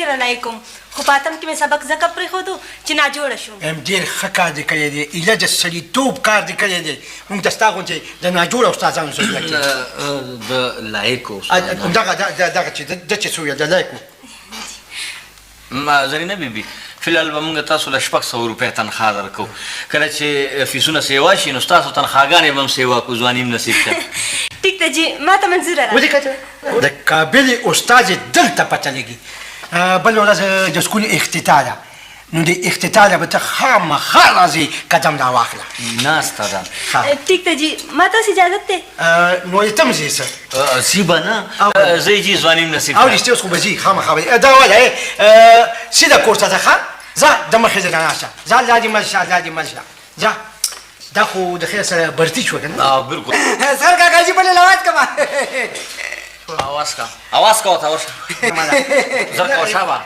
ډېره لایق وم، خو په اتم کې مې سبق ځکه پرېښودو چې ناجوړه شوم. ام ډېر ښه کار دې کړی دی، ایله د سړیتوب کار دې کړی دی. موږ ته ستا غوندې د ناجوړه استادانو ضرورت دی. د لایقو استادانو. دغه دغه چې ده چې څه وویل، د لایقو. زرینه بي بي، فی الحال به موږ تاسو له 600 روپۍ تنخوا درکوو. کله چې فیسونه سیوا شي نو ستاسو تنخواګانې به هم سیوا کړو. ځواني هم نصیب شه. ټیک ده جي، ما ته منظوره ده. ولیکه د قابلې استادې دلته پته لګي. بله ورځ د سکول افتتاح ده، نو د افتتاح له به ته خامخا راځې، قدم راواخله. نه استاده. ټیک ده جي، ما ته اوس اجازت دی. نو ته هم ځې څه؟ ځي به نه، زه جي ځواني هم نصیب. او رښتیا اوس خو به ځي، خامخا به ځي. دا وله سیده کور ته ځه، ښه ځه، د مخې ځه راشه، ځه، الله دې مل شه، الله دې مل شه، ځه. دا خو د خیر سره برتي شوه که نه؟ بالکل. سر کاکا جي بله لواز کوه. اواز کا، اواز کا ورته ورشه، زر کوه شابه.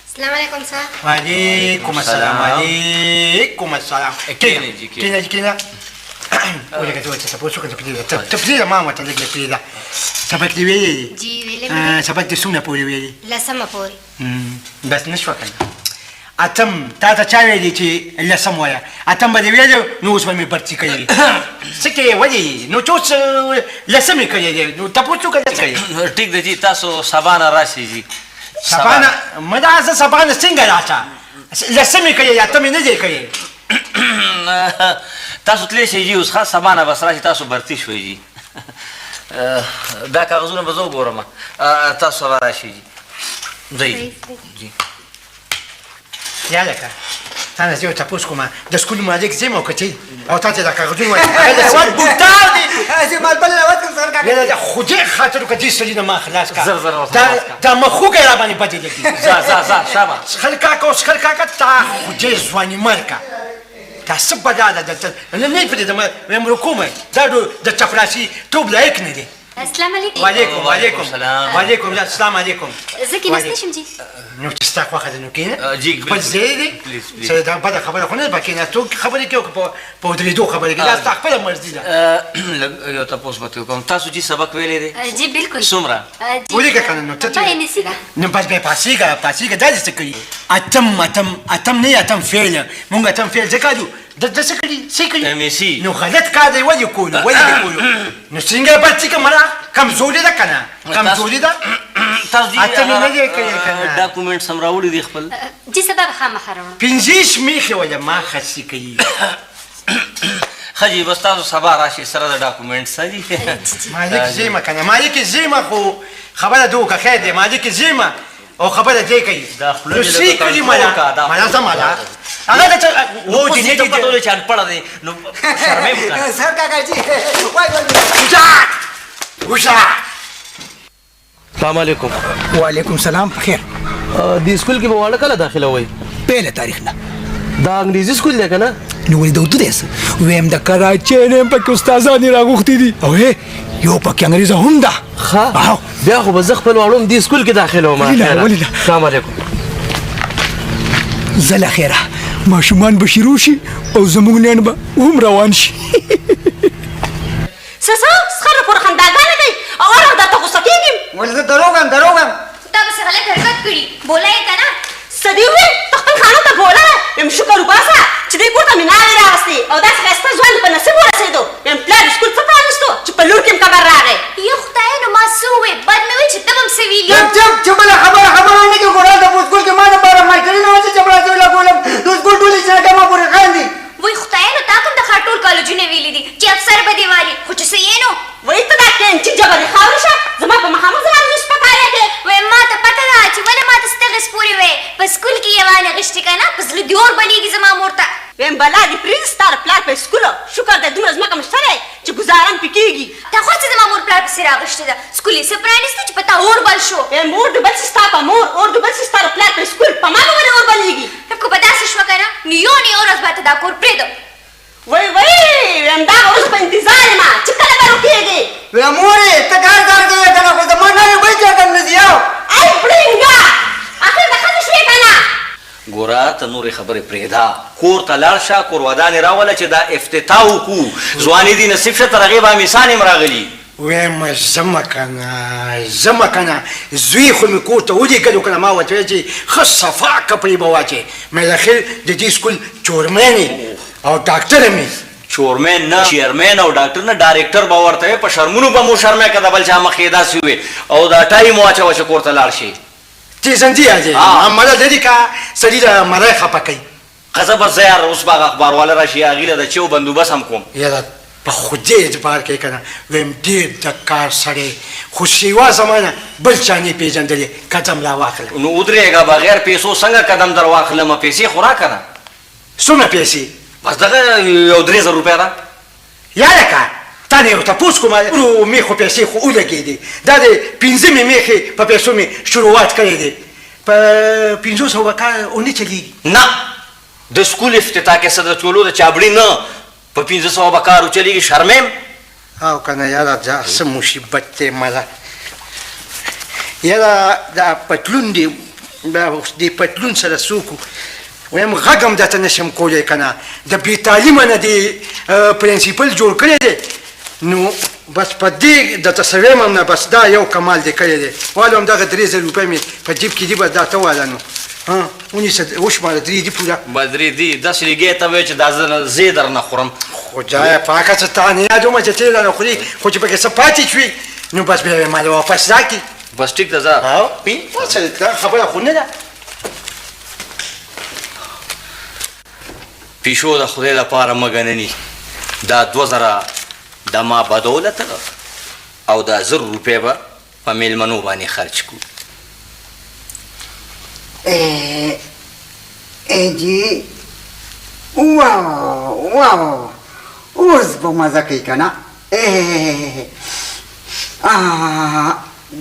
السلام علیکم سر. وعلیکم السلام. وعلیکم السلام. کښېنئ جي، کښېنئ جي، کښېنه. ولګه ته ورته تپوس وکړه، پرېږده، ته پرېږده، ما ورته لږ پرېږده. سبق دې ویلی دی؟ جي ویلی مې دی. سبق دې څومره پورې ویلی؟ لسمه پورې. بس نه شوه که نه؟ اتم تا ته چا ویلي چې لسم وایه؟ اتم به دې ویلی نو اوس به مې برتي کړی وي. څه کوې ولې؟ نو چې اوس لسم یې کړی دی نو تپوس وکړه څه کوې؟ ټیک دی جي، تاسو سبا نه راشئ جي. سبا نه؟ مدا زه سبا نه څنګه راشه؟ لسم یې کړی دی، اتم یې نه دی کړی. تاسو تللی شئ جي اوس، ښه سبا نه بس راشئ، تاسو برتي شوئ جي. دا کاغذونه به زه وګورم، تاسو سبا راشئ جي. ځئ جي. یا لکه تا نه زه یو تپوس کوم، د سکول مالک ځم او که ته او تا ته دا کاغذونه وایي؟ هغه د سوال بوټار دی. زه مال بل راوت کوم سر کاکا. یاره د خدای خاطر وکړه، دې سړي نه ما خلاص کړه. زر زر ورته خلاص کړه. دا مخوږی را باندې بدې لګي. ځه ځه ځه شابه. څښل کاکا او څښل کاکا، تا خدای ځواني مړ کړه. دا څه بلا ده دلته؟ نه نه یې پرېږدم، وایم ورکوم یې. دا د چپړاسي توب لایق نه دی. السلام علیکم. وعلیکم، وعلیکم. السلام. وعلیکم السلام علیکم. زه کېناستی شم جي؟ نو چې ستا خوښه ده نو کښېنه. جي، خپل ځای دی. پلیز، پلیز. څه دا بده خبره خو نه ده، په کښېناستو کې خبرې کوي او که په ودرېدو خبرې کوي، دا ستا خپله مرضي ده. لږ یو تپوس به ترې وکړم، تاسو جي سبق ویلی دی؟ جي بالکل. څومره؟ جي. ولیکه که نه نو ته ما یې نسی ده. نو بس بیا پاڅېږه، پاڅېږه، دا دې څه کړي؟ اتم، اتم، اتم نه، اتم فعل. مونږ اتم فعل ځکه الو. د څه کړي؟ څه کړي؟ ایم ای سی. نو غلط کار دی، ولې کولو؟ ولې دې کولو؟ نو څنګه به څه کوم؟ کمزوري ده که نه؟ کمزوري ده؟ تاسو جي اتم یې نه دی کړی که نه؟ ډاکومنټس هم راوړي دي خپل؟ جي سبا به خامخا راوړم. 25 میخې وله ما خرڅې کوي. ښه جي، بس تاسو سبا راشئ سره د ډاکومنټس جي. مالک زیمه که نه؟ مالک زیمه خو خبره ده وکړه، خیر دی، مالک زیمه او خبره دې کوي. دا خوله نو دې څه لږه کړي کنټرول مالا؟ کړه، دا مالا خوله ځه مالا. هغه د څه- نو و اوس دې دې نه ته دي پته ولګي چې انپړه دی، نو شرمېم که نه. سر کاکا جي، وای وای. وشه! وشه! السلام علیکم. وعلیکم سلام. په خیر. دې سکول کې به واړه کله داخله وای؟ پهله تاریخ نه. دا انګریزي سکول دی که نه؟ نو ولې د اردو دی څه؟ ویم د کراچۍ نه هم پکې استادان یې راغوښتي دي، او هې یو پکې انګریزه هم ده. ښه، بیا خو به زه خپل واړه هم دې سکول کې داخلوم. ولې نه، ولې نه؟ السلام علیکم. زه له خیره، ماشومان به شروع شي او زموږ نن به هم روان شي. څه څه سخره پورې خنداګانې کوي او هره ورځ درته غوسه کېږم. ولې زه دروغ وایم؟ دروغ وایم. تا به څه غلط حرکت کړي، بولا یې که نه؟ څه دې وویل؟ ته خپل خانه ته بولا وایې. وایم شکر وباسه چې دې کور ته مې ناوې راوستې او داسې ښایسته ځوان دې په نصیب ورسېدو. وایم پلار دې سکول څه پرانیستو چې په لور کې هم قبر راغی. یا خدایه، نو ما څه وویل؟ بد مې وویل چې ته به هم څه ویلي. چپ چپ، چې بله خبره خبره نه کړې، ګوره هلته په سکول کې ما دپاره ماشټري نه وه چې چپړاسي ولګولم، د سکول ټولې جینکۍ ما پورې خاندي. وای خدایه، نو تا کوم د ښار ټول کالجونه ویلي دي چې افسر به دې والي، خو چې څه یې نو؟ وایي ته دا کینچي ژبه دې خاورې شه، زما په مخامخ زما زوی سپکاوی کوې. وایي ما ته پته ده چې ولې ما ته ستغې سپورې وایې، په سکول کې یې وانه غشتې که نه په زړه دې اور بلېږي زما مور ته. وایم بلا دې پرېږدي ستا د پلار په سکول، شکر دی دومره ځمکه مې شته دی چې ګزاره هم پرې کېږي. تا خو څه زما مور پلار پسې راغشتې ده، سکول یې څه پرانیستی چې په تا اور بل شو. وایم اور دې بل شي ستا په مور، اور دې بل شي ستا د پلار په سکول، په ما به ولې اور بلېږي؟ که به داسې شوه که نه نو یو نه یو ورځ به ته دا کور پرېږدم. وای وای، وایم دغه ورځ په انتظار یم چې کله به روکېږې. وایم مورې ته کار کار کوې که نه، خو زما ناوې بل چېرته هم نه ځي. یو ای بړینګه، اخر د ښځې شوې که نه؟ ګوره ته نورې خبرې پرېږده، کور ته لاړ شه، کور ودانې راوله چې دا افتتاح وکړو. ځواني دې نصیب شه، تر هغې به امیسان هم راغلي. وایم ځمه که نه، ځمه که نه، زوی خو مې کور ته ولېږلو که نه، ما ورته ویل چې ښه صفا کپړې به واچوې. مې اخر د دې سکول چورمین یې او ډاکټر هم یې. چورمین نه، چیرمین او ډاکټر نه، ډایرکټر به ورته وې، په شرمونو به مو شرمې که د بل چا مخکې یې داسې ووې او دا ټای مو واچوه چې کور ته لاړ شې. تېزندي یادې مړه لرې که سړي له مری خپه کوي. ښه بس ځه یار، اوس به هغه اخبارواله راشي، هغې له د چیو بندوبست هم کوم. یاره په خدای اعتبار کوې که نه، ویم ډېر د کار سړی، خو سیوا زما نه بل چا نه پېژندلی، قدم را واخله. نو ودرېږه، بغیر پیسو څنګه قدم در واخلم، پیسې خو راکړه نه. څومره پیسې؟ بس دغه یو 3000 روپۍ ده. یاره که تا نه یو تپوس کوم، ورو میخو پیسې خو ولګېدې، دا د پنځمې میخې په پیسو مې شروعات کړی دی، په 500 به کار ونه چلېږي. نه، د سکول افتتاح کې څه د چولو د چابړي نه، په 500 به کار وچلېږي، شرمېم. او که نه یاره دا څه مصیبت دی مله. یاره دا پتلون دی، دا اوس دې پتلون سره څوک وایم، غږ هم درته نه شم کولی که نه، د بې تعلیمه نه دې پرنسپل جوړ کړی دی، نو بس په دې درته څه وایم هم نه، بس دا یو کمال دې کړی دی. والو همدغه 3000 روپۍ مې په جیب کې دي، بس دا ته واله نو. ها ونیسه، وشماره، درې دي پوره. بس درې دي، داسې لګیا ته وایې چې دا زه درنه خورم. خدایه پاکه څه تا نه یادومه چې ته یې رانه خورې، خو چې پکې څه پاتې شوي نو بس بیا یې ماله واپس راکړي. بس ټیک ده، ځه. دا خبره خو نه ده. پیشو د خدای لپاره مه ګنني، دا 2000 د ما بدولت او دا 1000 روپۍ به په میلمنو باندې خرج کړو. ای جی، واو واو، اوس به مزه کوي که نه؟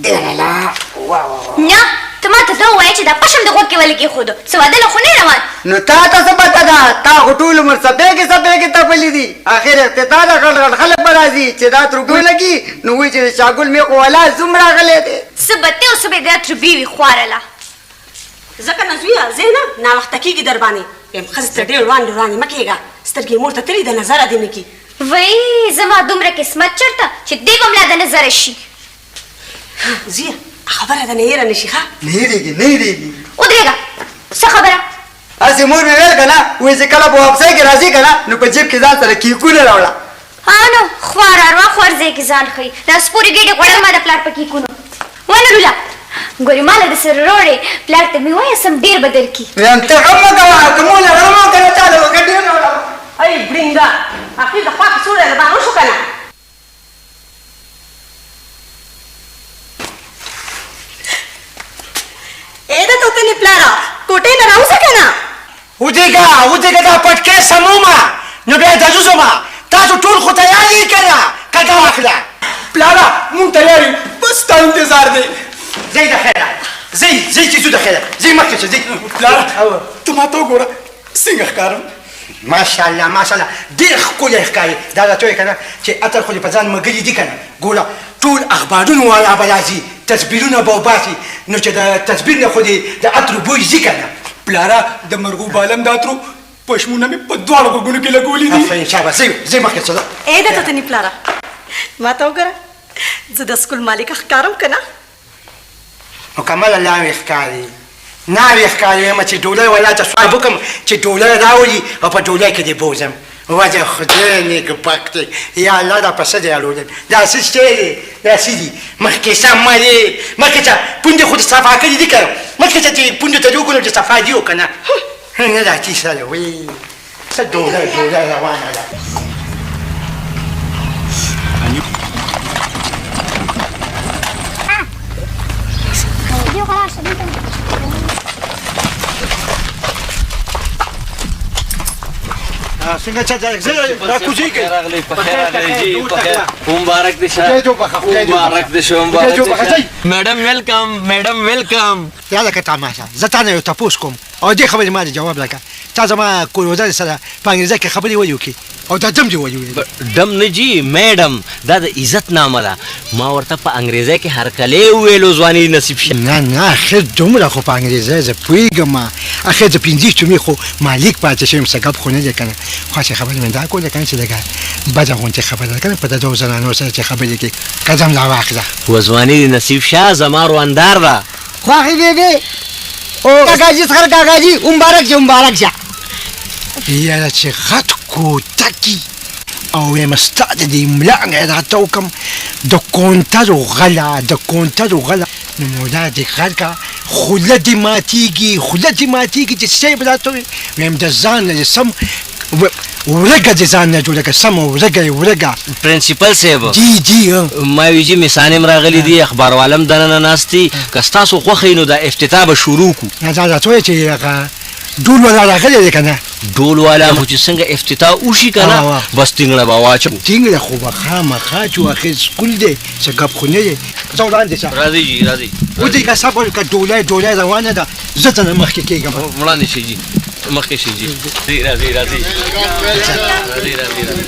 ډېره لا، واو. نه، ته ما ته دا ووایه چې دا پشم د غوږ کې ولې کېښودو؟ څه واده له خو نه روان. نو تا ته څه پته ده؟ تا خو ټول عمر څپېګې څپېګې تپلې دي، اخر افتتاح ده، غټ غټ خلک به راځي چې دا تربو لګي، نو وایي چې د شاګل مې خو ولا زوم راغلی دی. څه به ته او څه به دا تربې وي خواره لا. ځه که نه زویه، ځې نه، ناوخته کېږي در باندې. وایم ښځې ته ډېر وړاندې وړاندې مه کېږه، سترګې مور ته تللي د نظره دې نه کړي. وایي زما دومره قسمت چېرته چې دې به هم لا د نظره شي. زویه خبره ده نه هېره نه شي. ښه نه هېرېږي، نه هېرېږي. ودرېږه، څه خبره؟ هسې مور مې ویل که نه، وایي چې کله په واپسۍ کې راځې که نه، نو په جیب کې ځان سره کیکونه راوړه. ها نو خواره اروا خوار ځای کې ځان ښیي، دا سپورې ګېډې غوړل ما د پلار په کیکونو. ونه لوله ګورې ما له د سره راوړې، پلار ته مې ووایه سم ډېر به درکړي. وایم ته غم مه کوه، که مور له راوړم که نه تا له وکړه ډېر راوړم. ای بړینګه، اخر د خوا کې څومره ربان وشو که نه؟ ای د توتنې پلاره، کوټې نه راوځه که نه؟ ودرېږه، ودرېږه، دا پټکی سمومه نو بیا درځم. تاسو ټول خو تیار یئ که نه؟ قدم واخله. پلاره مونږ تیار یو، بس ستا انتظار دی. ځئ د خیره، ځئ، ځئ چې ځو د خیره، ځئ مخکې شه، ځئ. پلاره ته ما ته وګوره څنګه ښکارم. ماشاءالله ماشاءالله، ډېر ښکلی ښکارې. دا راته وایې که نه چې عطر خو دې په ځان مږلي دي که نه؟ ګوره ټول اخبارونو والا به راځي، تصویرونه به وباسي، نو چې د تصویر نه خو دې د عطرو بوی ځي که نه؟ پلاره د مرغوب عالم د عطرو پشمونه مې په دواړو غوږونو کې لګولي دي. آفرین، شابه، ځئ ځئ مخکې څه ده. ای د توتني پلاره، ما ته وګوره، زه د سکول مالکه ښکارم که نه؟ مکمله ناوې ښکاري، ناوې ښکاري. وایم چې ډولۍ والا ته سوال وکړم چې ډولۍ راولي او په ډولۍ کې دې بوځم. وجه خدای نیکبخت دی، یا الله دا په څه دی اړولی؟ دا څه شی دی؟ دا څه دي؟ مخکې څه مړې، مخکې څه پوندې خو دې صفا کړي دي که نه؟ مخکې څه چې پوندو ته دې وګورم چې صفا دي او که نه؟ نه دا کیسه ده. وی څه ډولۍ ډولۍ روانه ده. څنګه چا ځای راکوزېږئ؟ مبارک دې شه، مبارک دې شه، مبارک دې شه. میډم ویلکم، میډم ویلکم. یا لکه تماشه، زه تا نه یو تپوس کوم او دې خبرې ما ته جواب راکړه. تا زما کورودر سره په انګریزه کې خبرې ولې وکړې او دا دم دې ولې وویل؟ ډم نه جي میډم، دا د عزت نامه ده. ما ورته په انګریزۍ کې هرکلی وویلو، ځواني نصیب شه. نه نه، اخر دومره خو په انګریزۍ زه پوهېږم، اخر د 25 مې خو مالک پاتې شوم، څه ګپ خو نه دی که نه. خو هسې خبرې مې دا کوله که نه چې لږه بده غوندې خبره ده که نه، په دغو زنانو سره چې خبرې کوي. قدم لا واخله. و ځواني دې نصیب شه، زما رواندار ده. خواښې بېبې او کاکاجي سخر کاکاجي مبارک شه، مبارک شه. یاره چې غټ کوتکي او وایم ستا د دې ملا نه راته وکړم، د کونترو غله، د کونترو غله. نو مولا دې غر که خوله دې ماتېږي، خوله دې ماتېږي چې صاحب راته ووایي. وایم د ځان نه دې سم ورګه دې ځان نه جوړه کړه، سمه ورګه یې ورګه. پرنسپل صاحب. جي جي. ما وی جي میسانې هم راغلي دي، اخبارواله هم دننه ناست دي، که ستاسو خوښه وي نو دا افتتاح به شروع کړو. نه دا راته ووایه چې هغه ډول والا راغلی دی که نه؟ ډول والا خو چې څنګه افتتاح وشي که نه، بس تینګړه به واچوو. تینګړه خو به خامخا چې اخر سکول دی، څه ګپ خو نه دی. ځه وړاندې شه. راځئ جي، راځئ. ودرېږه، صبر وکړه، ډولی ډولی روانه ده، زه درنه مخکې کېږم. وړاندې شئ جي، مخکې شئ جي. راځئ راځئ راځئ راځئ راځئ.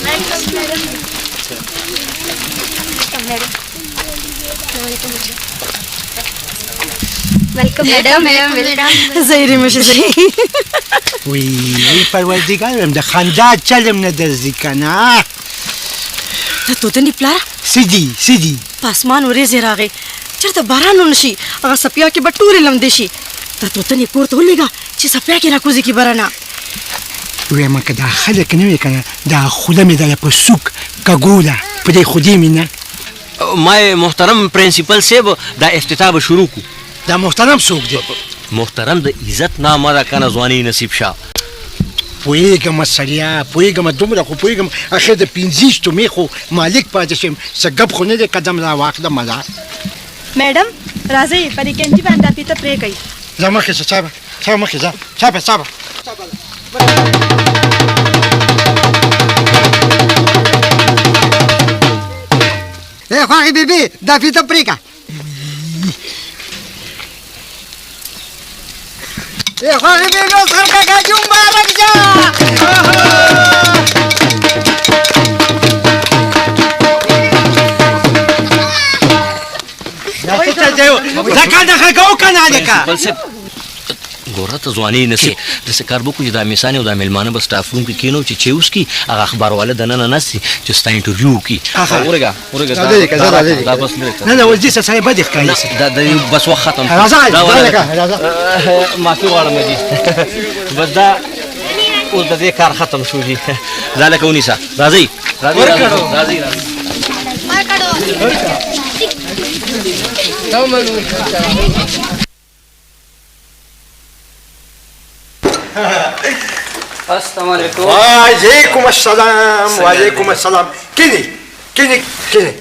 ویلکم میډم. زیری مشه زیری. وی وی پروردګار، وایم د خندا چل هم نه درځي که نه. ته توتني پلاره. څه دي څه دي؟ په اسمان ورېځې راغی، چېرته باران ونه شي، هغه سپیا کې به ټولې لمدې شي. ته توتنې کور ته ولېږه چې سپیا کې راکوزې کړي برنه. وایم که دا خلک نه وي که نه، دا خوله مې دله په سوک کږوله، په دې خودې مې نه. ما محترم پرنسپل صاحب دا افتتاح به شروع کړو. دا محترم څوک دی؟ محترم د عزت نامه ده که نه، ځواني نصیب شه. پوهېږم سړیه، پوهېږم، دومره خو پوهېږم. اخر د 25 مې خو مالک پاتې شوم، څه ګپ خو نه دی. قدم را واخله ملا. میډم راځئ، په دې کینټي باندې دا فیته پرې کړئ. ځه مخکې شه، صاحبه صاحبه مخکې ځه، صاحبه صاحبه. ای خواښې بېبې، دا فیته پرې کړه. ای خواښې بېبې، اوس خر کاکاجي مبارک شه. دا کار د خلکو که نه هلکه؟ ګوره ته ځواني نسې، داسې کار به وکړو چې دا میسانې او دا مېلمانه به سټاف روم کې کښېنو چې چای وڅکي، هغه اخبارواله دننه ناست دي چې ستا انټرویو وکړي. ورګه ورګه، دا بس لرې کړه. نه نه، اوس دې سړی بدې ښکاري. دا بس وخت ختم شو. راځه راځه. معافي غواړم جي، بس دا اوس د دې کار ختم شو جي. دا لکه ونیسه. راځئ راځئ راځئ راځئ. السلام علیکم. وعلیکم السلام. وعلیکم السلام. کینی کینی کینی.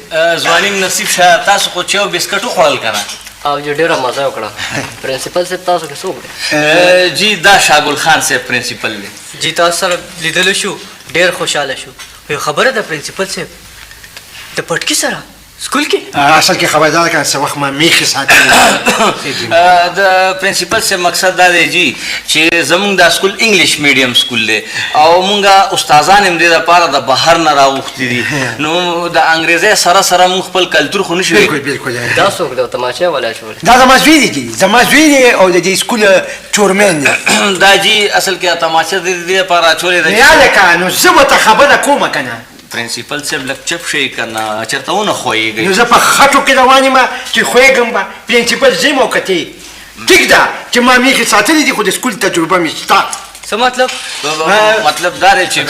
ځواني نصیب شه، تاسو خو چای او بسکټ وخوړل که نه؟ او جی ډېره مزه وکړه. پرنسپل صاحب تاسو کې څوک دی؟ جی دا شاګل خان صاحب پرنسپل دی. جی تاسو سره لیدلو شو، ډېر خوشحاله شو. یو خبره ده پرنسپل صاحب، د پټکي سره سکول کې؟ اصل کې خبره دا ده که څه وخت ما میخې ساتلې. د پرنسپل صاحب مقصد دا دی جی چې زمونږ دا سکول انګلیش میډیم سکول دی او مونږ استادان هم دې دپاره د بهر نه راغوښتي دي، نو د انګریزۍ سره سره مونږ خپل کلتور خو نشو. بالکل بالکل. دا څوک دی؟ تماچې والا شول؟ دا زما زوی دی جی، زما زوی دی او د دې سکول چورمین دی. دا جی اصل کې تماچه د دې لپاره اچولې ده. یا لکه نو زه به ته خبره کومه که نه؟ پرنسپل صاحب لږ چپ شئ که نه چېرته ونه ښویېږئ. نو زه په خټو کې روان یم چې ښویېږم به. پرنسپل زه یم او که ته؟ ټیک ده چې ما میخې ساتلې دي، خو د سکول تجربه مې شته. څه مطلب؟ مطلب دا دی چې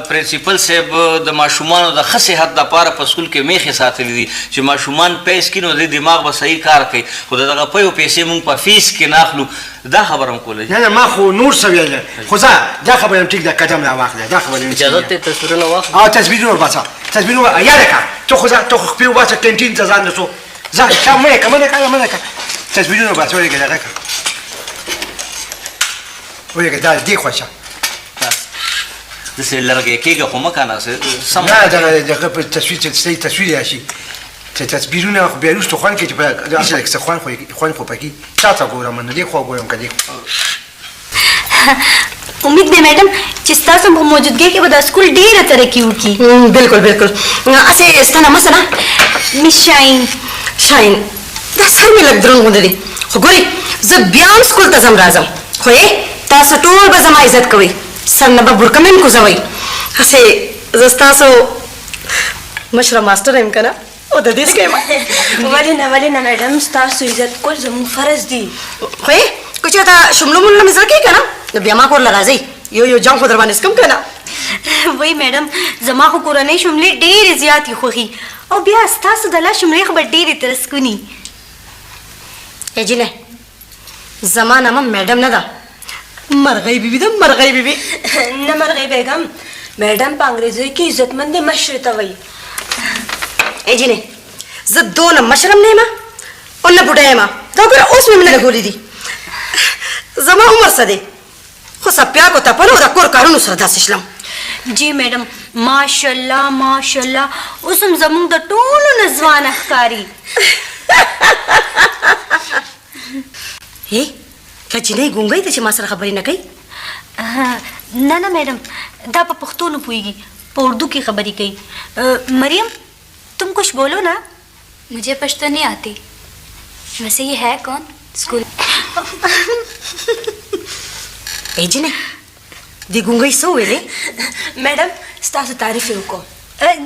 پرنسپل صاحب د ماشومانو د ښه صحت دپاره په سکول کې میخې ساتلې دي چې ماشومان پیس کړي نو د دماغ به صحیح کار کوي، خو د دغه پیو پیسې مونږ په فیس کې نه اخلو. دا خبره هم کوله. نه نه، ما خو نور څه ویل، خو ځه دا خبره هم ټیک ده. قدم را واخله، دا خبره هم ټیک ده. اجازه ته تصویرونه واخله. او تصویرونه وباسه، تصویرونه. یا لکه ته خو ځه، ته خو خپې وباسه، کینټین ته ځان رسو. ځه چا مه یې که، منه کړه، منه کړه. تصویرونه وباسه. ولېږه دغه کړه، ولېږه دا دې خوښه. داسې لرګی کېږه خو مه که نه، سم. نه دغه دغه په تصویر چې صحیح تصویر راشي، چې تصویرونه خو بیا وروسته خوند کوي چې په اصل کې څه خوند خو خوند خو پکې. چا ته ګورم؟ نو دې خوا ګورم که دې خوا؟ امید دی میډم چې ستاسو په موجودګۍ کې به دا سکول ډېره ترقي وکړي. بالکل بالکل. هسې ستا نامه څه ده؟ مس شاهین. شاهین، دا سر مې لږ دروند غوندې دی، خو ګورې زه بیا هم سکول ته ځم راځم، خو ای تاسو ټول به زما عزت کوئ، سر نه به برقه مې هم کوزوئ. هسې زه ستاسو مشره ماسټره یم که نه، او د دې څه یم. ولې نه ولې نه میډم، ستاسو عزت کول زموږ فرض دی. خو ای که چېرته شملو مولو مې زړه کوي که نه، نو بیا ما کور له راځئ، یو یو جام خو در باندې څکم که نه. وایي میډم، زما خو کورنۍ شملې ډېرې زیاتې خوښي، او بیا ستاسو د لاس شملې خو به ډېرې ترسکوني. ای جینۍ، زما نامه میډم نه ده، مرغۍ بیبي ده، مرغۍ بیبي. نه مرغۍ بیګم، میډم په انګریزۍ کې عزتمندې مشرې ته وایي. ای جینۍ، زه دونه مشرم نه یم او نه بوډۍ یم، دا ګوره اوس مې نه لګولي دي. زما عمر څه دی، خو څپیاکو تپلو او د کور کارونو سره داسې شلم. جی میډم، ماشاءالله ماشاءالله، اوس هم زموږ د ټولو نه ځوانه ښکاري. ای که جینۍ ګونګۍ ده چې ما سره خبرې نه کوي؟ نه نه میډم، دا په پښتو نه پوهېږي، په اردو کې خبرې کوي. مریم، تم کچھ بولو نا. مجھے پشتو نہیں آتی، ویسے یہ ہے کون سکول؟ ای جینۍ، دې ګونګۍ څه وویلې؟ میډم، ستاسو تعریف یې وکړو.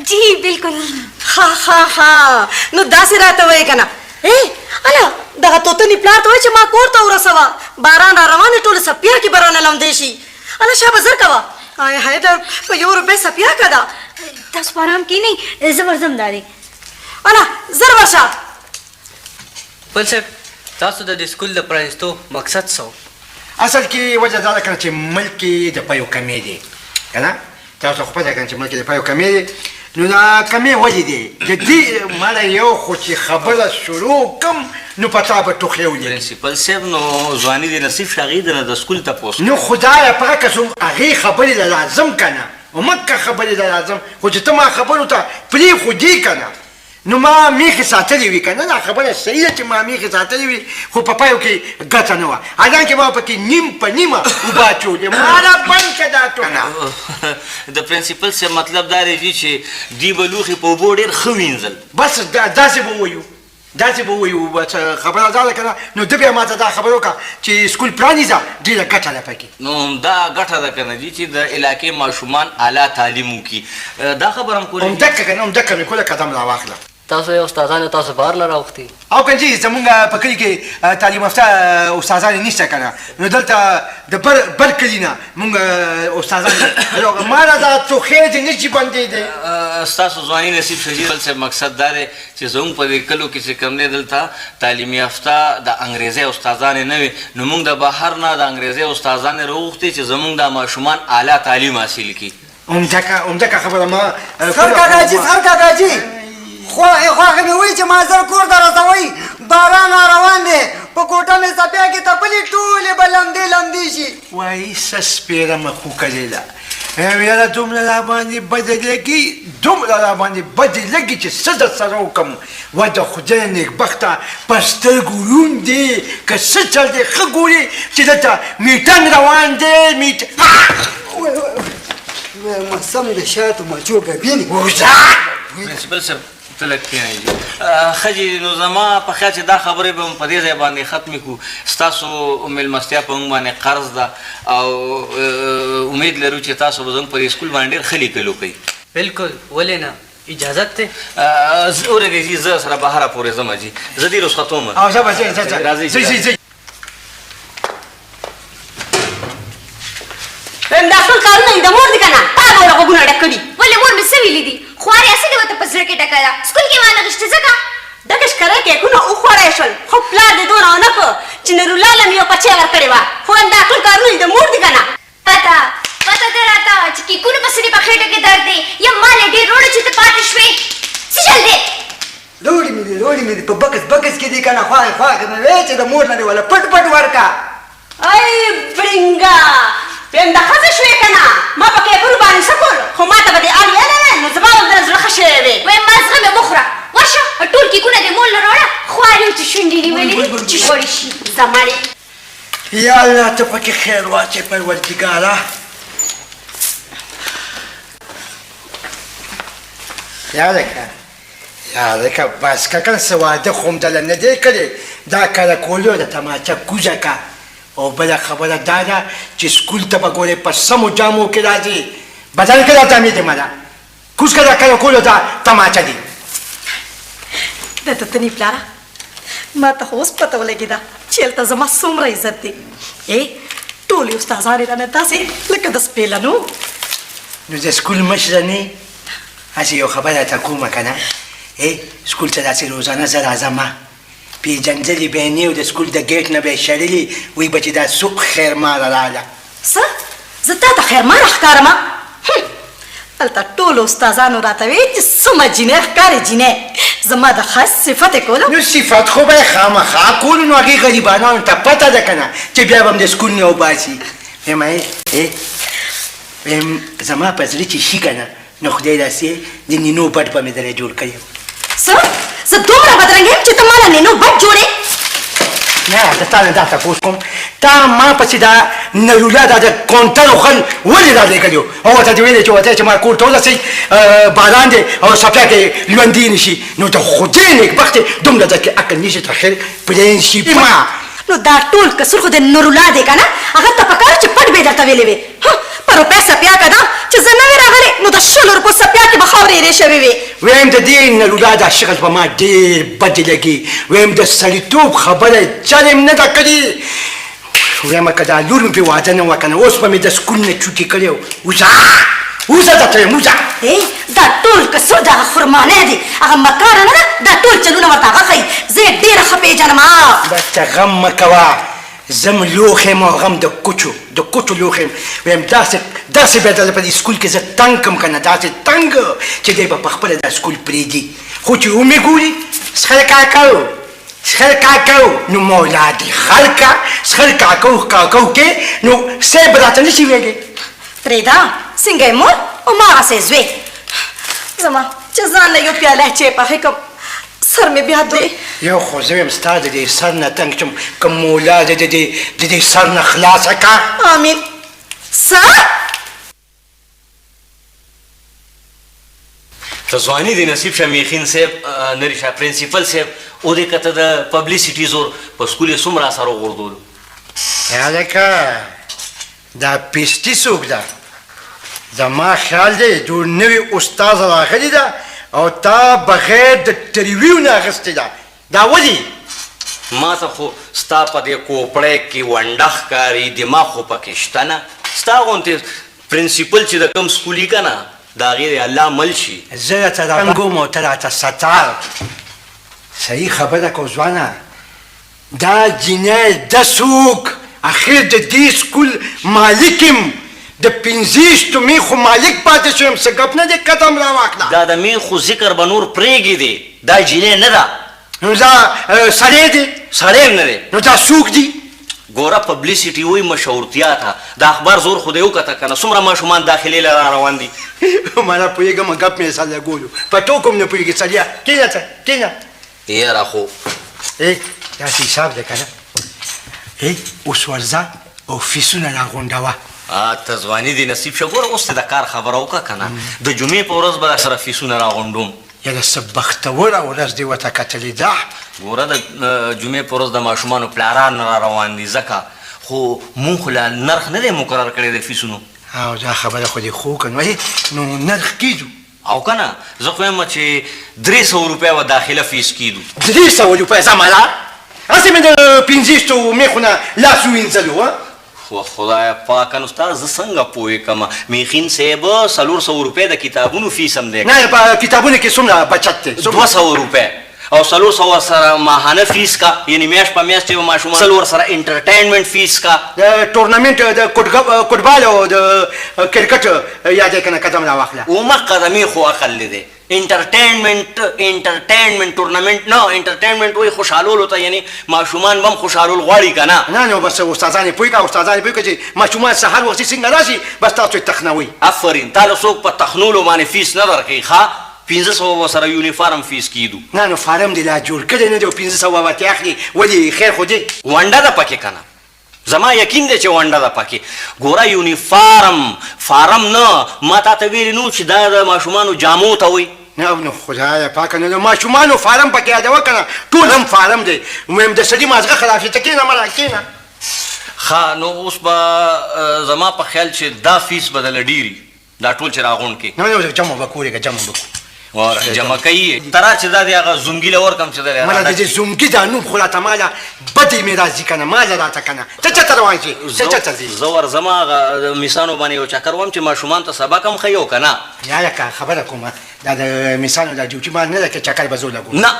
جی بالکل. ها ها ها، نو داسې راته وایې که نه. ای اله، دغه توتني پلار ته وایي چې ما کور ته ورسوه، باران را روان دی، ټولې څپیاکې به رانه لمدې شي. اله شابه زر کوه. آی های، دا په یو روپۍ څپیاکه ده. تاسو په آرام کښېنئ، زه ورځم. دا دی. اله زر ورشه. پل صاحب، تاسو د دې سکول د پرانیستو مقصد څه و؟ اصل کې وجه دا ده کنه چې ملک کې د پیو کمی دی که نه، تاسو خو پته کنه چې ملک کې د پیو کمی دی، نو دا کمی ولې دی؟ د دې ماله یو خو چې خبره شروع کم نو په تا به ټوخی ولګي. پرنسپل صاحب، نو ځواني دې نصیب شه، هغې د نه د سکول تپوس. نو خدایه پاکه زم هغې خبرې له لازم که نه، مکه خبرې له لازم، خو چې ته ما خبرو ته پرېښودې که نه، نو ما میخې ساتلې وي که نه. دا خبره صحیح ده چې ما میخې ساتلې وي، خو په پایو کې ګټه نه وه، حالانکه ما پکې نیم په نیمه اوبه اچولې. ما را بند که دا ټوکه. د پرنسپل صاحب مطلب دا دی چې دوی به لوښي په اوبو ډېر ښه وینځل. بس داسې به ووایو، داسې به ووایو، بس خبره دا ده که نه. نو ده بیا ما ته دا خبره وکړه چې سکول پرانیزه، ډېره ګټه ده پکې. نو دا ګټه ده که نه جي چې د علاقې ماشومان اعلی تعلیم وکړي، دا خبره هم کولی. همدکه که نه، همدکه مې کوله، قدم راواخله. تاسو یې استادان تاسو بهر نه راغوښتي؟ او که جي زمونږ په کلي کې تعلیم یافته استادان نشته که نه، نو دلته د بر کلي نه مونږ استادان. ما را دا ټوخی دې نه شي بندېدی. ستاسو ځواني نصیب شه جي. بل صاحب مقصد دا دی چې زمونږ په دې کلو کې چې کوم دی دلته تعلیم یافته د انګریزۍ استادانې نه وي، نو مونږ د بهر نه د انګریزۍ استادانې راوغوښتې چې زمونږ دا ماشومان اعلی تعلیم حاصل کړي. همدکه خبره ما. سر کاکا جي، سر کاکا جي، خواښې خواښې مې وایي چې ما زر کور ته رسوئ، باران را روان دی، په کوټه مې څپیاکې تپلي، ټولې به لمدې لمدې شي. وایي څه سپېره مخوکلې ده، یاره دومره را باندې بدې لګي، دومره را باندې بدې لګي چې څه در سره وکړم. وه د خدای نېکبخته په سترګو ړوند دی، که څه چل دی ښه ګوري چې دلته میټنګ روان دی، میټ. وایم سم د شاتو مچو ګبینې. وځه. پرنسپل صاحب، ته لږ کښېنئ جي. ښه جي، نو زما په خیال چې دا خبرې به هم په دې ځای باندې ختمې کړو. ستاسو مېلمستیا په موږ باندې قرض ده، او امید لرو چې تاسو به زموږ په دې سکول باندې ډېر ښه لیکل وکړئ. بالکل، ولې نه، اجازت دی. اورېږئ جي، زه سره بهره پورې ځم جي، زه دې رخصتوم. او ځه به ځه ځه ځه. راځئ. ځئ ځئ ځئ. وایم دا ټول کارونه یې د مور دي که نه، تا به ورله غوږونه ډک کړي. ولې مور مې څه ویلي دي؟ خوارې هسې دې ورته په زړه کې ډکه ده، سکول کې وانه غوښتې ځکه. ډکه ښکره کیکونه وخوړی شول، خو پلار دې دونه ونه کړ چې نورالله له مې یو پچی ورکړې وه. خو وایم دا ټول کارونه یې د مور دي که نه. پته پته دی راته چې کیکونو پسې دې په خېټه کې درد دی، یا مال یې ډېر روړی چې ته پاتې شوې. څه چل دی؟ لوړې مې دي، لوړې مې دي، په بکس بکس کې دي که نه. خواښې خواښې مې ویل چې د مور نه دې وله پټ پټ ورکړه. ای برینګه، وایم د ښځې شوې که نه، ما په کیکونو باندې څه کول، خو ما ته به دې ال ویلی وی، نو زما به درنه زړه ښه شوی وی. وایم مازغه مې وخوره، ورشه ټول کیکونه دې مور له راوړه، خوارې چې شونډې نیولې دي چې غوړې شي. زمړې. یا الله ته پکې خیر واچې پروردګاره. یا لکه یا لکه بس که کنه، څه واده خو هم دله نه دی کړی، دا کله کولو د تماچه کوزه که. او بله خبره دا ده چې سکول ته به ګورې په سمو جامو کې راځې، بدل کړه دا جامې دې مله کوز که، دا کله کولو دا تماچه دي. د تتني پلاره، ما ته خو اوس پته ولګېده چې هلته زما څومره عزت دی. ای ټولې استادانې رانه داسې لکه د سپېلنو. نو د سکول مشره نه، هسې یو خبره درته کومه که نه، ای سکول ته داسې روزانه زه راځم، پېژندلي به یې نه او د سکول د ګېټ نه به یې شړلي، وایي به چې دا څوک خیرماره راله. څه؟ زه تا ته خیرماره ښکارم؟ هلته ټولو استادانو راته ویل چې څومره جینۍ ښکارې جینۍ، زما د ښایست صفت یې کولو. نو صفت خو به یې خامخا کولو، نو هغې غریبانانو ته پته ده که نه چې بیا به هم د سکول نه وباسي. وایم ای وایم زما په زړه چې شي که نه، نو خدای داسې د نینو بټ به مې درې جوړ کړی. څه؟ زه دومره بدرنګه یم چې ته ماله نینو بټ جوړې؟ نه، د تا نه دا تپوس کوم، تا ما پسې دا نرولا دا د کونټرو خل ولې رالېږلی او ورته دې ویلې چې ورته چې ما کور ته ورسوي، باران دی او څپیا کې لوندې نه شي؟ نو د خدای نېکبختې دومره در کې عقل نشي ته خیر پرنسپل ما. نو دا ټول قصور خو د نورولا دی که نه، هغه ته پکار چې پټ به یې درته ویلې وي. په روپۍ څپیا که ده چې زه نه وې راغلې نو د شلو روپو څپیا کې به خاورې ایرې شوې وې. ویم د دې نرولا دا شکل په ما ډېر بد لګي، ویم د سړیتوب خبره یې چرې هم نه ده کړې. وایم که دا لور مې پرې واده نه وه که نه، اوس به مې د سکول نه چوټي کړی و. وځه وځه درته وایم وځه. ای دا ټول قصور د هغه خرمانه دی، هغه مکاره نه ده، دا ټول چلونه ورته هغه ښيي، زه یې ډېره ښه پېژنم. بس ته غم مه کوه، زه هم لوښی یم او غم د کوچو د کوچو لوښی یم. وایم داسې داسې بیا درله په دې سکول کې زه تنګ کړم که نه، داسې تنګ چې دی به په خپله دا سکول پرېږدي، خو چې ومې ګوري څښل کاکو څښل کاکو، نو مولا دې غل که، څښل کاکو کاکو کې نو صاحب راته نه شي ویلی. پرېږده څنګه یې مور هماغسې زوی زما چې ځان له یو پیاله چای پخې کړم، سر مې بیا دی. یو خو زه وایم ستا د دې سر نه تنګ شم، که مولا دې د دې د دې سر نه خلاصه که. آمین. څه؟ ته ځواني دې نصیب شه میخین صاحب، نری شه پرنسپل صاحب، او دې کته د پبلسټي زور په سکول یې څومره اثر وغورځولو. هلکه دا پیسټي څوک ده؟ زما خیال دی جوړ نوی استاد راغلی ده او تا بغیر د ټریویو نه اخیستې ده، دا ولې؟ ما ته خو ستا په دې کوپړۍ کې ونډه ښکاري، دماغ خو پکې شته نه. ستا غوندې پرنسپل چې د کوم سکول وي که نه، د هغې دې الله مل شي. زه راته رنګوم او ته راته ستار. صحیح خبره کو ځوانه، دا جینۍ ده څوک؟ اخر د دې سکول مالک یم، د پنځویشتو میخو مالک پاتې شوم، څه ګپ نه دی، قدم راواخله. دا د میخو ذکر به نور پرېږدې دی، دا جینۍ نه ده. نو دا سړی دی؟ سړی هم نه دی. نو دا څوک دی؟ ګوره پبلسټي وایي مشهورتیا ته، د اخبار زور خو دی وکته که نه، څومره ماشومان داخلې له را روان دي. مانا پوهېږم، ګپ مې سره لګولو، په ټوکو هم نه پوهېږي سړیه. کښېنه ته کښېنه. یاره خو ای داسې حساب دی که نه، ای اوس ورځه او فیسونه راغونډوه. ته ځواني دې نصیب شه، ګوره اوس ته د کار خبره وکړه که نه، د جمعې په ورځ به سره فیسونه راغونډوم. یاره څه بختوره ورځ دې ورته کتلې ده. ګوره د جمعې په ورځ د ماشومانو پلاران را روان دي، ځکه خو مونږ خو لا نرخ نه دی مقرر کړی د فیسونو. او دا خبره خو دې ښه وکړه، نو نرخ کېږو. او که نه زه خو وایم چې 300 روپۍ به داخله فیس کېدو. 300 روپۍ؟ زماله هسې مې د پنځویشتو میخو نه لاس ووینځلو. و خدای پاکه، نو ستا زه څنګه پوه کړم؟ میخین صاحب 400 روپۍ د کتابونو فیس هم دی. نه، په کتابونو کې څومره بچت دی؟ 200 روپۍ او 400 سره ماهانه فیس کا، یعنی میاشت په میاشت چې ماشومان 400 سره انټرټینمنټ فیس کا. د ټورنمنټ د فوټبال او د کرکټ یادې که نه قدم راواخله. اومه قدمې خو عقل دې دی. انټرټینمنټ انټرټینمنټ ټورنمنټ نه، انټرټینمنټ وایي خوشحالولو ته، یعنی ماشومان به هم خوشحالول غواړي که نه؟ نه نو بس استادان یې پوه کړه، استادان یې پوه کړه چې ماشومان سهار وختي څنګه راشي، بس تاسو یې تخنوئ. افرین، تا له څوک په تخنولو باندې فیس نه درکوي ښه؟ 500 به سره یونیفارم فیس کېدو. نه نو فارم دې لا جوړ کړی نه دی او 500 به ترې اخلي، ولې؟ خیر خو دی. ونډه ده پکې که نه؟ زما یقین دی چې ونډه ده پکې. ګوره یونیفارم فارم نه، ما تا ته ویلي نو چې دا د ماشومانو جامو ته وایي. نه نو خدایه پاکه، نو د ماشومانو فارم پکې یادوه که نه، ټول هم فارم دی. وایم د سړي مازغه خلاص شي، ته کښېنه مړه کښېنه. ښه نو اوس به زما په خیال چې دا فیس به دله ډېر، دا ټول چې راغونډ کړې. نه نه جمع به کورې که جمع به کړو. واره جمع کوي یې، ته را چې دا دې هغه زونګي له ورکړم چې دله مړه د دې زونګي دا نوم خو راته ماله بدې مې راځي که نه، ماله راته که نه. ته چېرته روان شې؟ ته چېرته ځې؟ زه ورځم هغه میسانو باندې یو چکر وم چې ماشومان ته سبق هم ښیي او که نه. یاره که خبره کومه، دا د میسانو دا ډیوټي ما نه ده که چکر به زه ولګوم. نه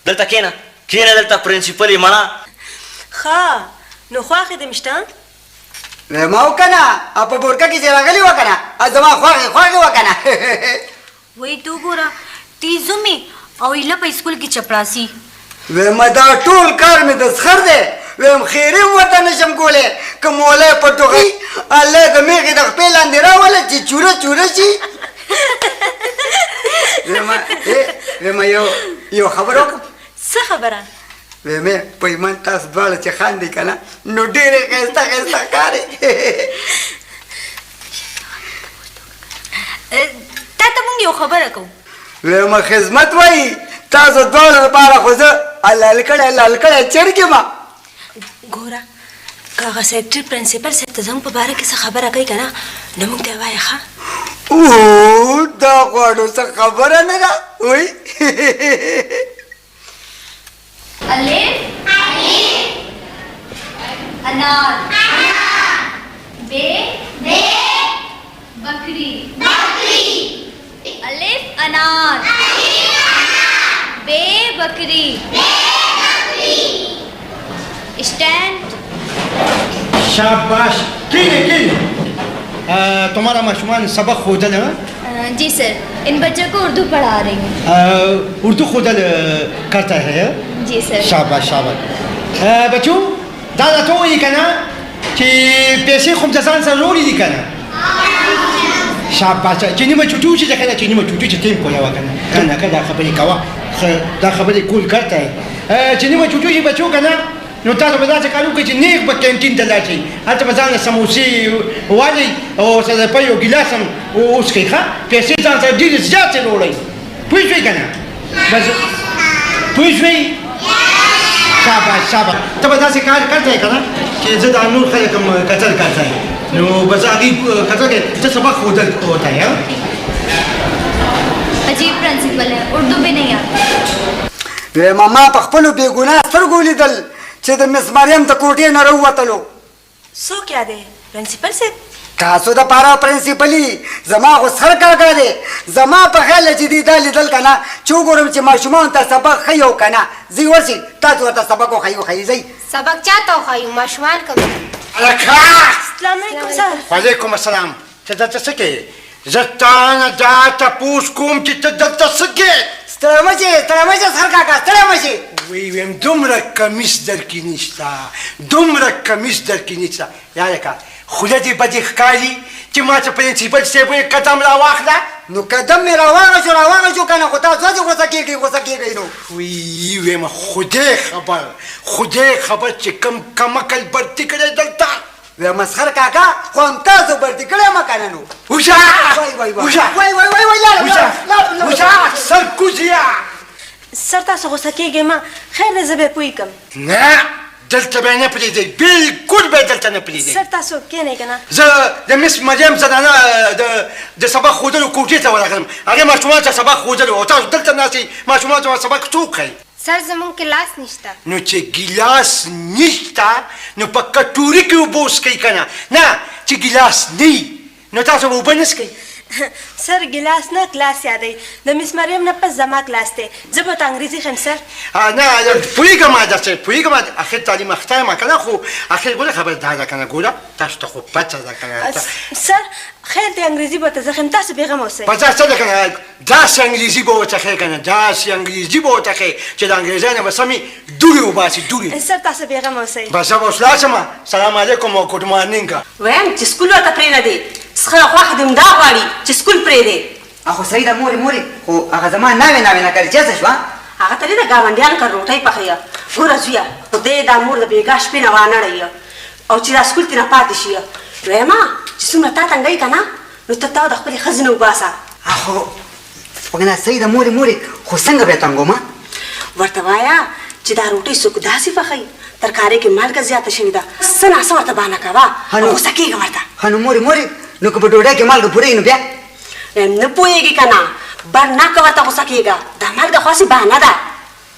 دلته کښېنه، کښېنه دلته، پرنسپل یې مړه. ښه نو خواښې دې مشته؟ ما وکنه په بورکه کې چې راغلي وه که نه، زما خواښې خواښې وه که نه. وایي ته وګوره تیزومې او ایله په سکول کې چپړاسي. وایم دا ټول کار مې د سخر دی، وایم خیرې هم ورته نه شم کولی، که مولی په ټوخي الله د مېښې د خپې لاندې راوله چې چوره چوره شي. وایم یو خبره وکړم. څه خبره؟ وایم په ایمان تاسو دواړه چې خاندئ که نه نو ډېرې ښایسته ښایسته ښکارئ. تا ته مونږ یو خبره کوو. وایم خدمت وایي تاسو دواړو لپاره خو زه حلال کړی حلال کړی چرګ یم. ګوره که هغه سیکرټري پرنسپل صاحب ته زموږ په باره کې څه خبره کوي که نه نو موږ ته یې وایه. ښه دا غواړو څه خبره نه ده. وایي الف انار، ب بکری، الف انار، ب بکری، اسٹینڈ۔ شاباش، کینه کینه. तुम्हारा ماشومان سبق ښودل؟ जी सर, इन बच्चों को उर्दू पढ़ा रही हूँ। उर्दू ښودل करता है? जी सर। शाबाश शाबाश. بچو دا راته ووایي که نه چې پیسې خو د ځان سره راوړي دي که نه؟ شاباش. چې نیمه چوټي وشي که نه، چې نیمه چوټي چې ټیم کوله که نه، که نه که دا خبرې کوه، دا خبرې کول کرته ہے. چې نیمه چوټي وشي بچو که نه، نو تاسو به داسې کار وکړئ چې نېغ به کینټین ته لاړ شئ، هلته به ځان له سموسې والئ او سره په یو ګیلاس هم وڅښئ. ښه پیسې ځان سره ډېرې زیاتې راوړئ، پوه شوئ که نه؟ بس پوه شوئ؟ شاباش شاباش. ته به داسې کار کړی که نه چې زه دا نور خلک هم کتل کړی، نو بس هغوی کتل کوي، ته سبق ښودل ورته. عجیب پرنسپل ہے، اردو بھی نہیں آتی. وایم ما په خپلو بې ګناه سترګو ولیدل چې د مس مریم د کوټې نه راووتلو. څوک یادی؟ پرنسپل صاحب؟ تاسو د پاره پرنسپلي، زما خو سر کاکا دی. زما په خیال چې دی دا لیدل که نه چې وګورم چې ماشومانو ته سبق ښیي او که نه. ځئ ورشئ تاسو ورته سبق وښیي وښیي ځئ. سبق چا ته وښیو؟ ماشومان کوم. هلکه السلام علیکم سر. وعلیکم السلام. ته دلته څه کوې؟ زه تا نه دا تپوس کوم چې ته دلته څه کوې؟ ستړی مه شې، ستړی مه شې سر کاکا، ستړی مه شې. وی ویم دومره کمیس درکې نشته، دومره کمیس درکې نشته. یاره که خوله دې بدې ښکاري چې ما ته پرنسپل صاحب وایي قدم راواخله. نو قدم مې راواغه شو، راواغه شو که نه، خو تاسو هسې غوسه کېږئ، غوسه کېږئ. نو وی ویم خدای خبر، خدای خبر چې کم کمکل برتي کړی دلته. وی مسخر کاکا خو هم تاسو برتي کړی ما که نه. نو وشه وشه وای وای وای وای لاړم لاړم وشه سر کوزیه. سر تاسو غوسه کېږئ ما، خیر دی زه به یې پوه کړم. نه دلته به یې نه پرېږدئ، بالکل به یې دلته نه پرېږدئ. سر تاسو کښېنئ که نه. زه د مس مریم زنانه د سبق ښودلو کوټې ته ورغلم، هغې ماشومانو ته سبق ښودلو او تاسو دلته ناست یئ، ماشومانو ته سبق څوک ښیي؟ سر زمونږ ګیلاس نشته. نو چې ګیلاس نشته نو په کټوري کې اوبه وڅښئ که نه. نه چې ګیلاس نه وي نو تاسو به اوبه نه څښئ. سر ګیلاس نه کلاس یادوي، د مس مریم نه پس زما کلاس دی، زه به ورته انګریزي ښیم سر. نه پوهېږم داسې پوهېږم، اخر تعلیم اخته یم که نه، خو اخر ګوره خبره دا ده که نه، ګوره تاسو ته خو پته ده که نه. سر خیر دی انګریزي به ورته زه ښیم، تاسو بېغمه اوسئ. پته څه ده که نه، داسې انګریزي به ورته ښیې که نه، داسې انګریزي به ورته ښیې چې د انګریزۍ نه به سمې دوړې وباسي، دوړې. سر تاسو بېغمه اوسئ. بس زه به اوس لاړ شم. سلام علیکم او ګډ مارنینګ. وایم چې سکول ورته پرېنه دی، څخه خوښ دې همدا غواړي چې سکول پرېږدې. خو صحیح ده مورې، مورې خو هغه زما ناوې ناوې نه کړې چېرته شوه؟ هغه ته دې د ګاونډیانو کره روټۍ پخوي. ګوره زویه، خدای دا مور د بېګا شپې نه وانه ړوي، او چې دا سکول ترې نه پاتې شي، وایم چې څومره تا تنګوي که نه، نو ته تا د خپلې ښځې نه وباسه. خو کنه صحیح ده مورې، مورې خو څنګه به یې تنګوم؟ ورته وایه چې دا روټۍ څوک داسې پخوي، ترکارۍ کې مالګه زیاته شوې ده، څه ناڅه ورته بانه کوه، غوسه کېږه ورته. ښه نو مورې، مورې نو که په ډوډۍ کې مالګه پوره وي نو بیا؟ نه پوهېږي که نه، بر ناکه ورته غوسه کېږه، دا مالګه خو هسې بانه ده.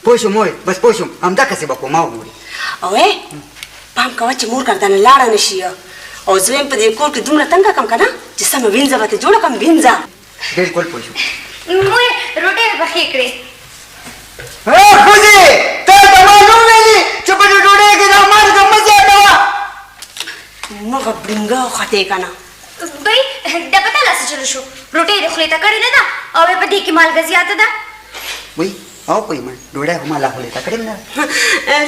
پوه شوم مورې، بس پوه شوم، همدقسې به کوم. او مورې او پام کوه چې مور ګردنه لاړه نه شي، او زه هم په دې کور کې دومره تنګه کړم که نه چې سمه وینځه به ترې جوړه کړم، وینځه. بالکل پوه شوم. مورې روټۍ مې پخې کړې. ښځې تا ته ما نه ویلي چې په دې ډوډۍ کې دا مالګه مه زیاتوه؟ مغه بړینګه وختې که نه. دوی دا په تا لاس چلو شو، روټۍ دې خولې ته کړې نه ده او په دې کې مالګه زیاته ده. وایي او کوي ما ډوډۍ خو ما لا خولې ته کړې نه ده.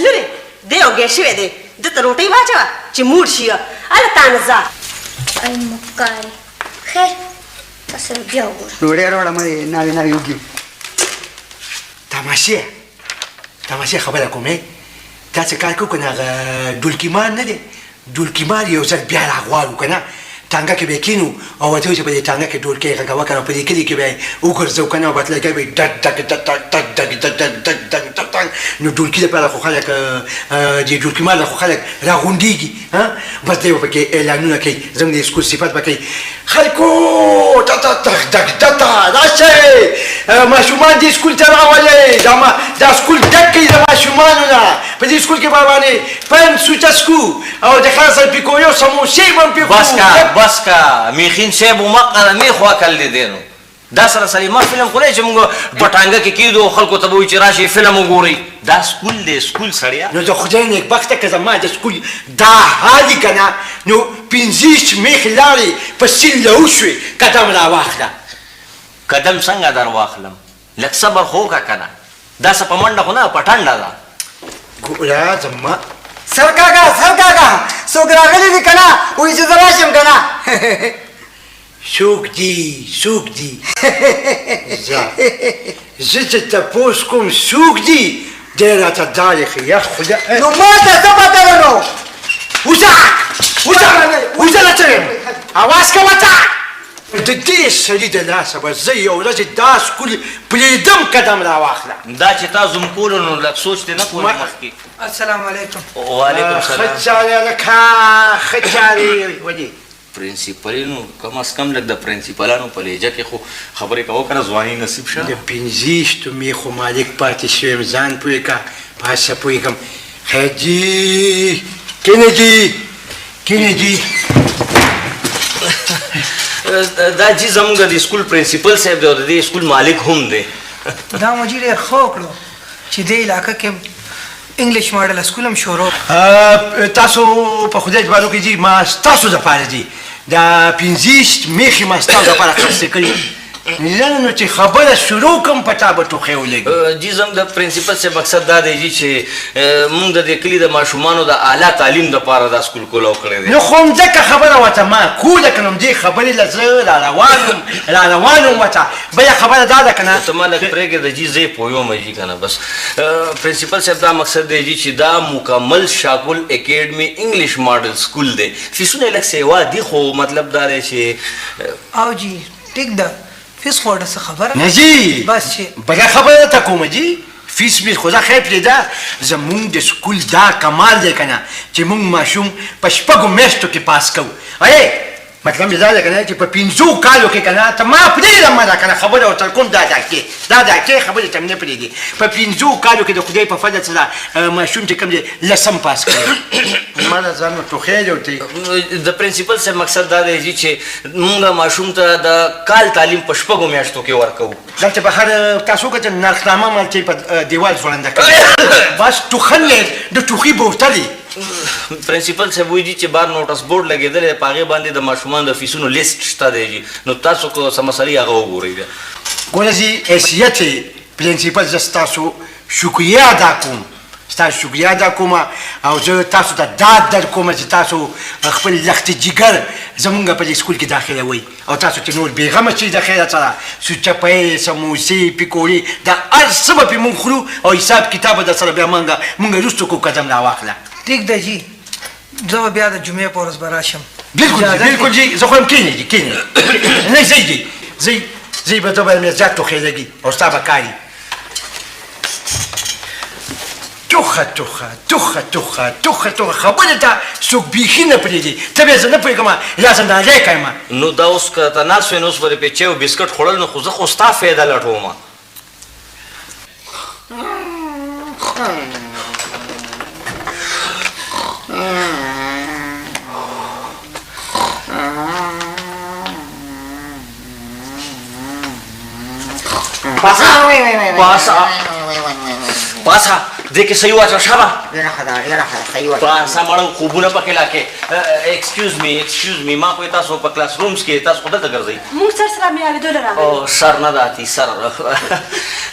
لورې دی وږی شوی دی، ده ته روټۍ واچوه چې موړ شي، هله تا نه ځه. ای مکارې، خیر تا سره بیا وګورم. ډوډۍ راوړه، ما دې ناوې ناوې وږي. تماشې تماشې خبره کوم، داسې کار کوو که نه، هغه ډولکي مار نه دی، ډولکي مار یو ځل بیا راغواړو که نه، ټانګه کې به یې کښېنو او ورته وایو چې په دې ټانګه کې ډولکی غږوه که نه، په دې کلي کې به یې وګرځو که نه، او بس لګیا به یې ډک ډک ډک ډک ډک ډک ډک ډک ډک ډک ډک. نو ډولکي لپاره خو خلک، دې ډولکي مار له خو خلک راغونډېږي، ها بس دی به پکې اعلانونه کوي، زموږ د سکول صفت به کوي، خلکو ټه ټه ټخ ډک ډته راشئ، ماشومان دې سکول ته راولئ، دا سکول ډک کړئ د ماشومانو نه، په دې سکول کې به باندې پنډ سوچه سکو او د خیر سره پکوړې او سموسې به هم پرې خورو. بس کا بس کا میخین صاحب همقه د میخو عقل دې دی، نو دا سره سلیما فلم خو دی چې موږ په ټانګه کې کېدو او خلکو ته به وایو چې راشئ فلم وګورئ. دا سکول دی سکول سړیه. نو د خدای نېکبخته که زما د سکول دا حال وي که نه، نو 25 میخې لاړې په سیند لهو شوې، قدم راواخله. قدم څنګه در واخلم، لږ صبر خو وکړه که نه، دا څه په منډه خو نه په ټنډه ده. ګوره زما سر کاکا، سر کاکا څوک راغلي دي که نه؟ وایي چې زه راشم که نه. څوک دي څوک دي؟ زه زه چې تپوس کوم څوک دي، دی راته دالې ښیي. یا خدای، نو ما ته څه پته ده؟ نو وځه وځه وځه درته وایم، اواز کوه ته. د دې سړي د لاسه به زه یو ورځ دا سکول پرېږدم، قدم راواخله. دا چې تا زوم کولو نو لږ سوچ دې نه کولو مخکې؟ السلام علیکم. وعلیکم السلام. ښه چارې هلکه، ښه چارې. ولې پرنسپل نو کم از کم لږ د پرنسپلانو په لهجه کې خو خبرې کوه که نه، ځواني نصیب شه. د 25 میخو مالک پاتې شوی یم، ځان پوه که په هر څه پوهېږم. خیر جي، کښېنئ جي، کښېنئ جي. دا جي زموږ د سکول پرنسپل صاحب دی او د دې سکول مالک هم دی. دا مو جي ډېر ښه وکړو چې دې علاقه کې انګلیش ماډل سکول هم شروع. تاسو په خدای اعتبار وکړئ جي، ما ستاسو دپاره دي دا 25 میخې ما ستاسو دپاره خرڅې کړي. نه نو چې خبره شروع کړم په تا به ټوخی ولګي. جي زموږ د پرنسپل صاحب مقصد دا دی جي چې موږ د دې کلي د ماشومانو د اعلی تعلیم دپاره دا سکول کولاو کړی دی. نو خو همځکه خبره ورته ما کوله که نه، همدې خبرې له زه را روان وم، را روان وم ورته. بله خبره دا ده که نه، ته ما لږ پرېږده جي، زه یې پوهوم جي که نه. بس پرنسپل صاحب دا مقصد دی جي چې دا مکمل شاکول اکیډمي انګلیش ماډل سکول دی، فیسونه یې لږ سیوا دي، خو مطلب دا دی چې او جي ټیک ده، فیس خو ورته څه خبره نه جي. بس چې بله خبره درته کوم جي، فیس مې خو خیر پرېږده، زموږ د سکول دا کمال دی که نه چې موږ ماشوم په 6 میاشتو کې پاس کوو. ای مطلب مې دا دی که نه چې په 5 کالو کې که نه، ته ما پرېږده مه ده که نه، خبره ورته کوم، دا ډاکې دا ډاکې خبرې ته مې نه پرېږدي. په 5 کالو کې د خدای په فضل سره ماشوم چې کوم دی لسم پاس کړی. ما له ځان ټوخی دی ورته. د پرنسپل صاحب مقصد دا دی جي چې موږ ماشوم ته د کال تعلیم په 6 میاشتو کې ورکوو. دلته به هر تاسو وکتل نرخنامه مالټې په دیوال ځوړنده کړې، بس ټوخل دی د ټوخي بوتل. پرنسپل صاحب وایي جي چې بار نوټس بورډ لګېدلی دی، په هغې باندې د ماشومانو د فیسونو لیست شته دی جي، نو تاسو که څه مسئلې هغه وګورئ بیا. ګوره جي، حیثیت پرنسپل زه ستاسو شکریه ادا کوم، ستاسو شکریه ادا کوم او زه تاسو ته داد در کوم چې تاسو خپل لښتې جګر زمونږ په دې سکول کې داخلوئ او تاسو چې نور بېغمه شئ د خیره سره، سوچه پی، سموسې، پکوړې، دا هر څه به پرې مونږ خورو او حساب کتاب به در سره بیا مونږ وروسته کوو. قدم راواخله. ټیک ده جي، زه به بیا د جمعې په ورځ به راشم. بالکل جی، بالکل جی، زه خو هم کښېنئ جي، کښېنئ. نه ځئ جي، ځئ ځئ به زه به مې زیات ټوخېدګي او ستا به کار وي. توخه توخه توخه توخه توخه توخه خبرې ته څوک بیخي نه پرېږدي. ته بیا زه نه پوهېږم یا زه نالایقه یم. نو دا اوس که ته ناست وې نو اوس به دې پرې چای او بسکټ خوړل، نو خو زه خو ستا فایده لټوم. پاسه پاسه پاسه، دې کې صحیح واچوه. شابه، ډېره ښه ده، ډېره ښه ده، صحیح واچوه. پاسه مړه، خوبونه پکې لاکې. ایکسکیوز می، ایکسکیوز می، ما خو تاسو په کلاس رومز کې، تاسو خو دلته ګرځئ؟ موږ سر سره ملاوېدو له راغلي. او سر نه داتي سر.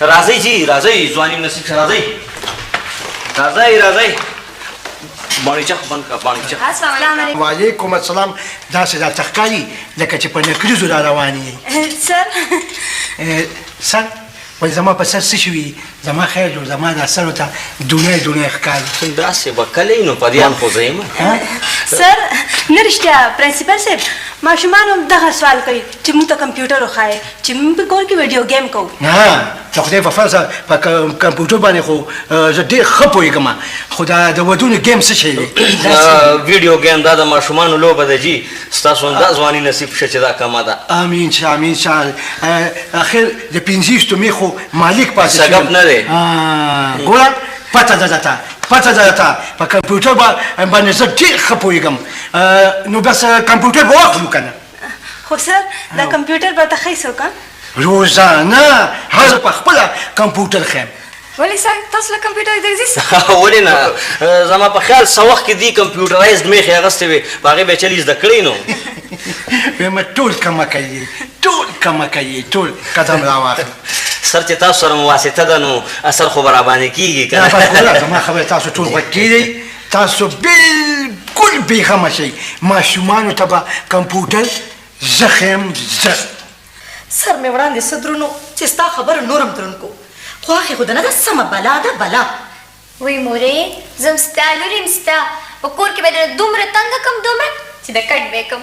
راځئ جی، راځئ، ځواني نصیب شه. راځئ راځئ راځئ. باڼیچه بند کړه، باڼیچه. السلام علیکم. وعلیکم السلام. داسې راته ښکاري لکه چې په نکریزو را روان یې. سر سر وایي زما په سر څه شوي؟ زما خیر جوړ، زما دا سر ورته دونی دونی ښکاري. داسې به کله یې نو په دې هم خو زه یم. سر نه، رښتیا پرنسپل صاحب، ماشومان هم دغه سوال کوي چې موږ ته کمپیوټر وښایې چې موږ په کور کې ویډیو ګیم کوو. نه، د خدای په فضل په کمپیوټر باندې خو زه ډېر ښه پوهېږم، خو دا د ودونو ګیم څه شی دی؟ ویډیو ګیم دا د ماشومانو لوبه ده جي. ستاسو همدا ځواني نصیب شه چې دا کمه ده. امین شه، امین شه. اخر د 25 مې خو مالک پاتې څه ګپ نه دی. ګوره، پته ده درته، پته ده درته، په کمپیوټر باندې زه ډېر ښه پوهېږم، نو بس کمپیوټر به واخلو که نه؟ خو سر، دا کمپیوټر به ته ښیي څوک؟ روزانه هر په خپله کمپیوټر ښیم. ولې سر، تاسو له کمپیوټر درځي؟ ولې نه؟ زما په خیال څه وخت کې دي کمپیوټرایزډ میخې اخیستې وې، په هغې به یې چلي زده کړې. نو وایم ټول کمه کوي، ټول کمه کوي، ټول قدم راواخله. سر، چې تاسو سره مواسطه ده نو اثر خو به راباندې کېږي که نه؟ نه؟ بس ګوره، زما خبره تاسو ټول غوږ کېږئ. تاسو بالکل بېغمه شئ، ماشومانو ته به کمپیوټر زه ښیم زه. سر مې وړاندې څه درونو چې ستا خبره نورم درون کو. خواښې خو د نه ده، سمه بلا ده، بلا. وی مورې، زه هم ستا لور یم، ستا په کور کې به درنه دومره تنګه کم، دومره چې د کټ به یې کم.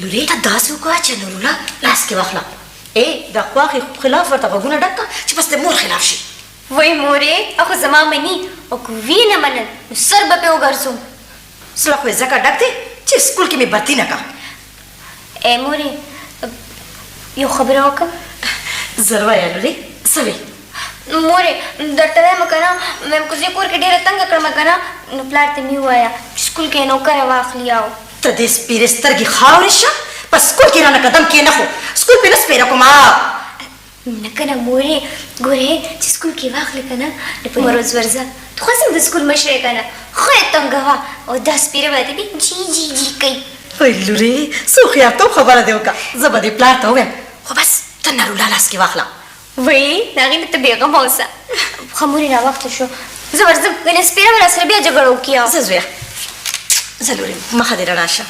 لورې، ته داسې وکړه چې نوروله لاس کې واخله، ای د خواښې خلاف ورته غوږونه ډک کړه چې بس د مور خلاف شي. وی مورې، هغه زما مني او که ویې نه منل نو سر به پرې وګرځوم. زړه خو یې ځکه ډک دی چې سکول کې مې برتي نه کا. ای مورې، یو خبره وکړم؟ زر وایه لورې، څه وې؟ مورې، درته وایم که نه، وایم که زه کور کې ډېره تنګه کړم که نه، نو پلار ته مې ووایه چې سکول کې یې نوکره واخلي. او ته دې سپېرې سترګې خاورې شه، په سکول کې رانه قدم کې نه، خو سکول پې نه سپېره کوم. نه که نه مورې، ګورې چې سکول کې واخلې که نه، نو په یوه ورځ ورځه، ته خو هم د سکول مشره یې که نه، ښه یې تنګوه او دا سپېره به راته بیا جي جي جي کوي. وای لورې، څه هوښیارتوب خبره دې وکړه. زه به دې پلار ته ووایم، خو بس ته نرولا لاس کې واخله. وایي د هغې نه ته بېغمه اوسه. ښه مورې، ناوخته شو، زه ورځم، ګنې سپېره به راسره بیا جګړه وکړي. ځه زویه، ځه لورې، مخه دې رڼا شه.